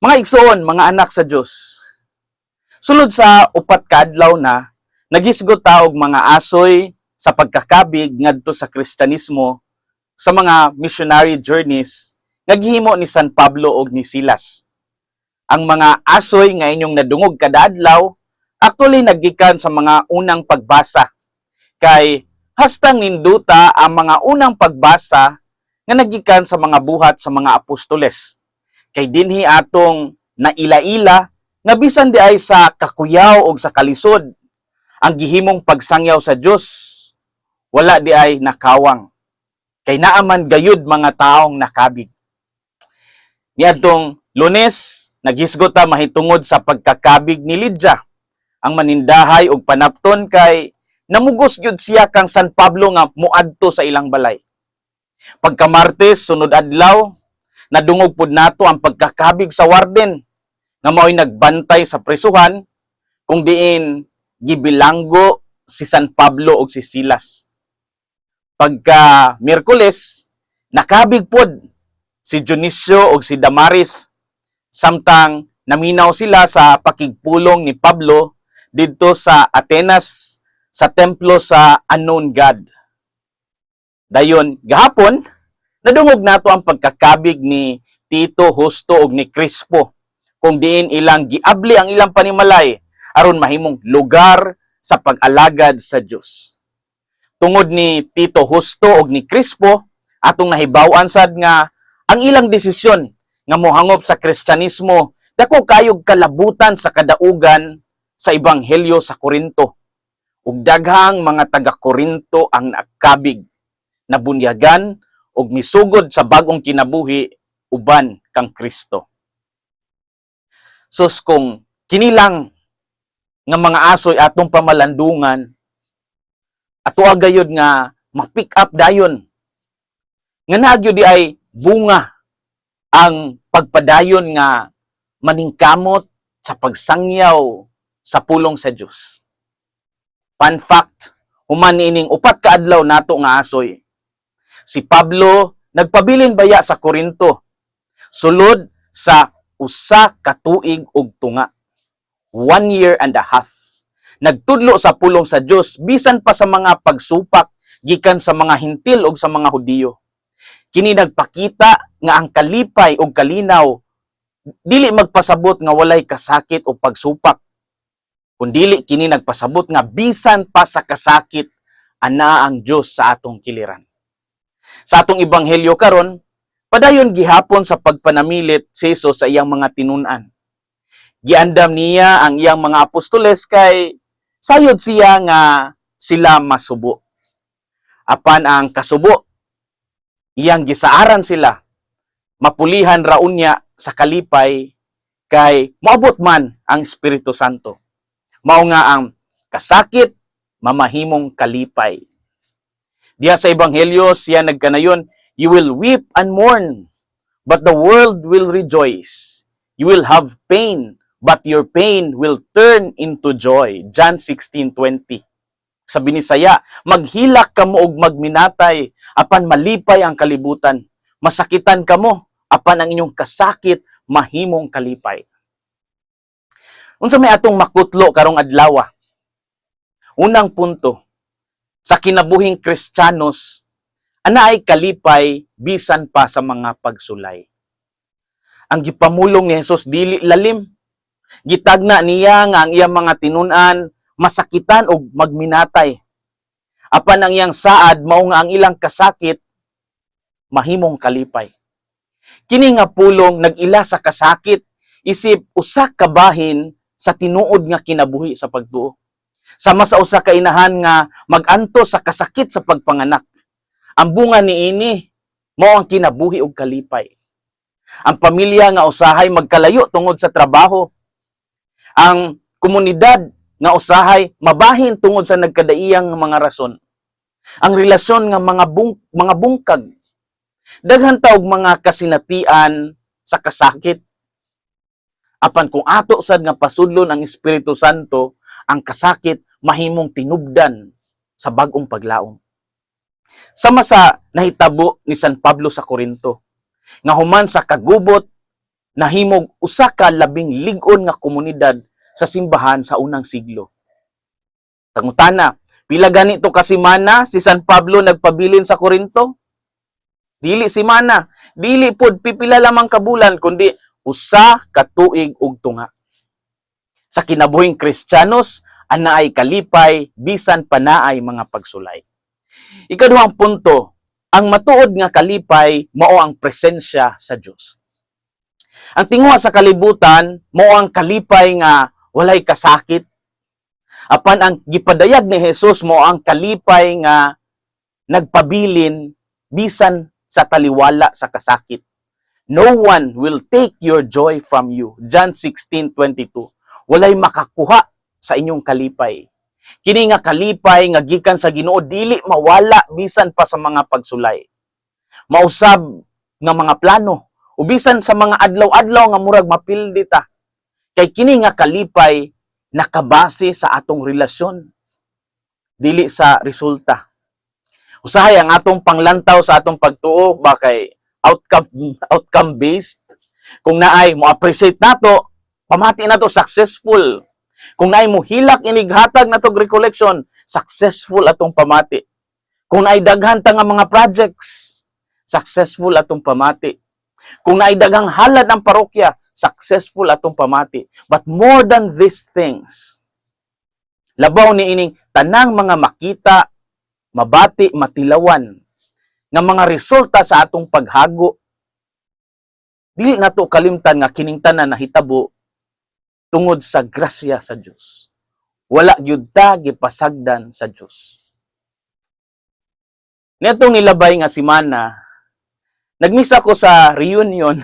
Mga igsoon, mga anak sa Dios. Sulod sa 4 ka adlaw na, naghisgot ta og mga asoy sa pagkakabig ngadto sa Kristiyanismo sa mga missionary journeys nga gihimo ni San Pablo og ni Silas. Ang mga asoy nga inyong nadungog kada adlaw actually naggikan sa mga unang pagbasa. Kay hastang ninduta ang mga unang pagbasa nga nagikan sa mga Buhat sa mga Apostoles. Kay dinhi atong naila-ila nga bisan diay sa kakuyaw og sa kalisod ang gihimong pagsangyaw sa Dios, wala diay nakawang, kay naaman gayud mga taong nakabig. Niadtong Lunes, naghisgot ta mahitungod sa pagkakabig ni Lydia, ang manindahay og panapton, kay namugos gyud siya kang San Pablo nga muadto sa ilang balay. Pagka Martes, sunod adlaw, nadungog pud nato ang pagkakabig sa warden nga mao'y nagbantay sa presuhan kung diin gibilanggo si San Pablo ug si Silas. Pagka Miyerkules, nakabig pod si Dionisio ug si Damaris samtang naminaw sila sa pakigpulong ni Pablo didto sa Atenas, sa templo sa unknown God. Dayon gahapon, nadungog nato ang pagkakabig ni Tito Justo ug ni Crispo kung diin ilang giabli ang ilang panimalay aron mahimong lugar sa pag-alagad sa Dios. Tungod ni Tito Justo ug ni Crispo, atong nahibaw-an sad nga ang ilang desisyon nga mohangop sa Kristyanismo dako kayog kalabutan sa kadaugan sa ebanghelyo sa Korinto. Ug daghang mga taga Korinto ang nakabig, nabunyagan ug misugod sa bag-ong kinabuhi uban kang Kristo. Sus, kung kinilang nga mga asoy atong pamalandungan, ato gayud nga ma-pick up dayon nga naa gyud diay bunga ang pagpadayon nga maningkamot sa pagsangyaw sa pulong sa Dios. Fun fact, human niining 4 ka adlaw nato nga asoy, si Pablo nagpabilin baya sa Korinto sulod sa 1 ka tuig ug tunga. 1 year and a half. Nagtudlo sa pulong sa Dios bisan pa sa mga pagsupak gikan sa mga Hentil ug sa mga Hudiyo. Kini nagpakita nga ang kalipay ug kalinaw dili magpasabot nga walay kasakit o pagsupak. Kundili kini nagpasabot nga bisan pa sa kasakit, anaa ang Dios sa atong kiliran. Sa atong ebanghelyo karon, padayon gihapon sa pagpanamilit si Jesus sa iyang mga tinun-an. Giandam niya ang iyang mga apostoles kay sayod siya nga sila masubo. Apan ang kasubo, iyang gisaaran sila, mapulihan ra unya sa kalipay kay moabot man ang Espiritu Santo. Mao nga ang kasakit mamahimong kalipay. Diha sa ebanghelyo siya nagkanayon, "You will weep and mourn, but the world will rejoice. You will have pain, but your pain will turn into joy." John 16:20. Sa Binisaya, "Maghilak kamo og magminatay, apan malipay ang kalibutan. Masakitan kamo, apan ang inyong kasakit mahimong kalipay." Unsa may atong makutlo karong adlaw? Unang punto, sa kinabuhing Kristiyanos, anaay kalipay bisan pa sa mga pagsulay. Ang gipamulong ni Jesus dili lalim. Gitagna niya nga ang iyang mga tinun-an masakitan og magminatay. Apan ang iyang saad mao nga ang ilang kasakit mahimong kalipay. Kini nga pulong nag-ila sa kasakit isip usa ka bahin sa tinuod nga kinabuhi sa pagtuo. Sama sa usa ka inahan nga mag-antos sa kasakit sa pagpanganak. Ang bunga niini mao ang kinabuhi og kalipay. Ang pamilya nga usahay magkalayo tungod sa trabaho. Ang komunidad nga usahay mabahin tungod sa nagkadaiyang mga rason. Ang relasyon nga mga bungkag. Daghan ta og mga kasinatian sa kasakit. Apan kung ato sad nga pasudlon ang Espiritu Santo, ang kasakit mahimong tinubdan sa bag-ong paglaom. Sama sa nahitabo ni San Pablo sa Korinto, nga human sa kagubot Nahimog usa ka labing lig-on nga komunidad sa simbahan sa unang siglo. Pangutana, pila ganito ka semana si San Pablo nagpabilin sa Korinto? Dili semana, dili pod pipila lamang ka bulan, kundi 1 ka tuig ug tunga. Sa kinabuhing Kristiyanos, anaay kalipay bisan pa naay mga pagsulay. Ikaduhang punto, ang matuod nga kalipay mao ang presensya sa Dios. Ang tinguha sa kalibutan mao ang kalipay nga walay kasakit. Apan ang gipadayag ni Jesus mao ang kalipay nga nagpabilin bisan sa taliwala sa kasakit. "No one will take your joy from you." John 16:22. Walay makakuha sa inyong kalipay. Kini nga kalipay nga gikan sa Ginoo dili mawala bisan pa sa mga pagsulay, mausab nga mga plano o bisan sa mga adlaw-adlaw nga murag mapildi ta. Kay kini nga kalipay nakabase sa atong relasyon, dili sa resulta. Usahay ang atong panglantaw sa atong pagtuo ba kay outcome outcome based. Kung naay mo appreciate nato, pamati nato, successful. Kung naay mo hilak inighatag nato recollection, successful atong pamati. Kung naay daghan ta nga mga projects, successful atong pamati. Kung naay daghang halad ang parokya, successful atong pamati. But more than these things, labaw ni ining tanang mga makita, mabati, matilawan nga mga resulta sa atong paghago, dili nato kalimtan nga kining tanan nahitabo tungod sa grasya sa Dios. Wala gyud ta gipasagdan sa Dios. Netong nilabay nga semana, nagmisa ko sa reunion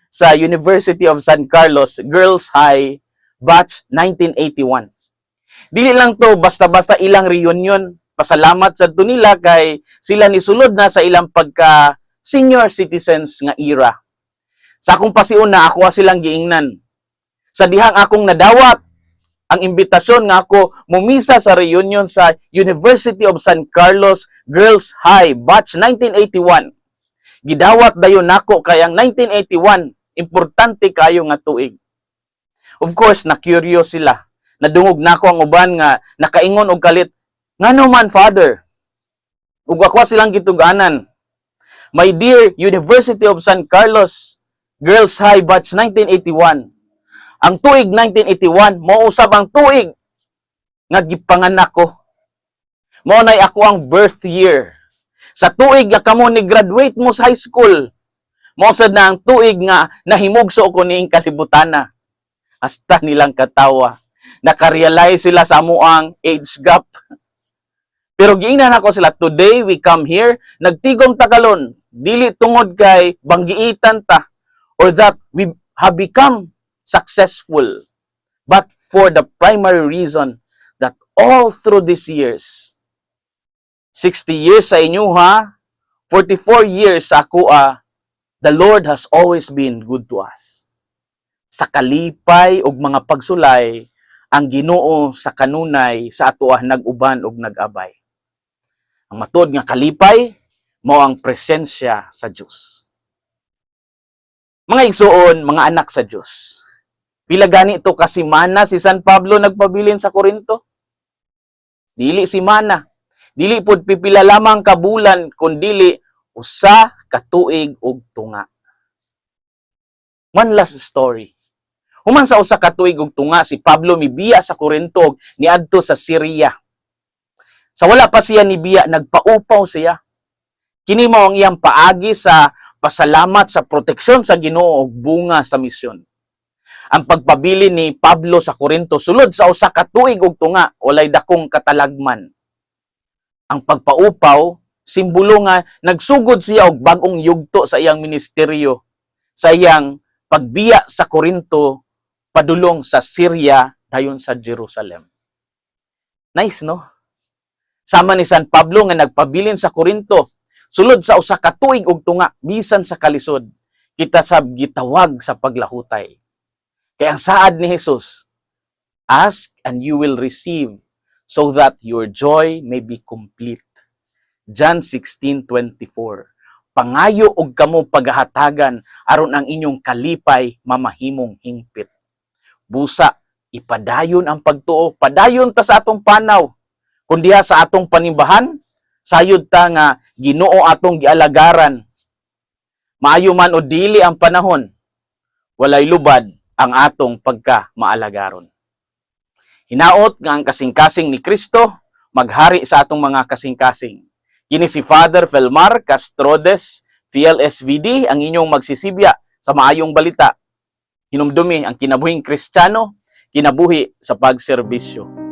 sa University of San Carlos Girls High Batch 1981. Dili lang to basta-basta ilang reunion. Pasalamat sa nila kay sila nisulod na sa ilang pagka senior citizens nga era. Sa akong pasiuna, ako silang giingnan. Sa dihang akong nadawat ang imbitasyon nga ako mumisa sa reunion sa University of San Carlos Girls High Batch 1981, gidawat dayon nako kay ang 1981 importante kayo nga tuig. Of course, na curious sila. Nadungog nako ang uban nga nakaingon og kalit, "Ngano man, Father?" Ug ako silang gituganan. "My dear University of San Carlos Girls High Batch 1981, ang tuig 1981 mao usab ang tuig nga gipanganak ko. Mao nay ako ang birth year. Sa tuig nga kamo ni graduate mo sa high school, mao sad na ang tuig nga nahimugso ko niing kalibutana." Hasta nilang katawa. Nakarealize sila sa amuang age gap. Pero giingnan ako sila, "Today we come here, nagtigom ta karon, dili tungod kay banggiitan ta or that we have become successful, but for the primary reason that all through these years, 60 years sa inyo ha, 44 years sa ako ah, the Lord has always been good to us. Sa kalipay ug mga pagsulay, ang Ginoo sa kanunay sa atoa nag-uban ug nag-abay." Ang matuod nga kalipay mao ang presensya sa Dios. Mga igsuon, mga anak sa Dios. Pila gani to ka semana si San Pablo nagpabilin sa Korinto? Dili semana. Dili pud pipila lamang ka bulan, kundili 1 ka tuig ug tunga. One last story. Human sa 1 ka tuig ug tunga, si Pablo mibiya sa Korinto ug niadto sa Syria. Sa wala pa siya nibiya, nagpaupaw siya. Kini mao ang iyang paagi sa pasalamat sa proteksyon sa Ginoo ug bunga sa misyon. Ang pagpabilin ni Pablo sa Korinto sulod sa 1 ka tuig ug tunga walay dakong katalagman. Ang pagpaupaw, simbolo nga nagsugod siya og bag-ong yugto sa iyang ministeryo, sa iyang pagbiya sa Korinto padulong sa Syria dayon sa Jerusalem. Nice, no? Sama ni San Pablo nga nagpabilin sa Korinto sulod sa 1 ka tuig ug tunga bisan sa kalisod, kita sab gitawag sa paglahutay. Kay ang saad ni Jesus, "Ask and you will receive so that your joy may be complete." John 16:24. Pangayo og kamo pagahatagan aron ang inyong kalipay mamahimong hingpit. Busa ipadayon ang pagtuo, padayon ta sa atong panaw. Kun diha sa atong panimbahan, sayod ta nga Ginoo atong gialagaran. Maayo man o dili ang panahon, walay lubad ang atong pagka maalagaron. Hinaot nga ang kasing-kasing ni Kristo maghari sa atong mga kasing-kasing. Kini si Father Felmar Castrodes, FLSVD, ang inyong magsisibya sa maayong balita. Hinumdumi ang kinabuhing Kristiyano, kinabuhi sa pagserbisyo.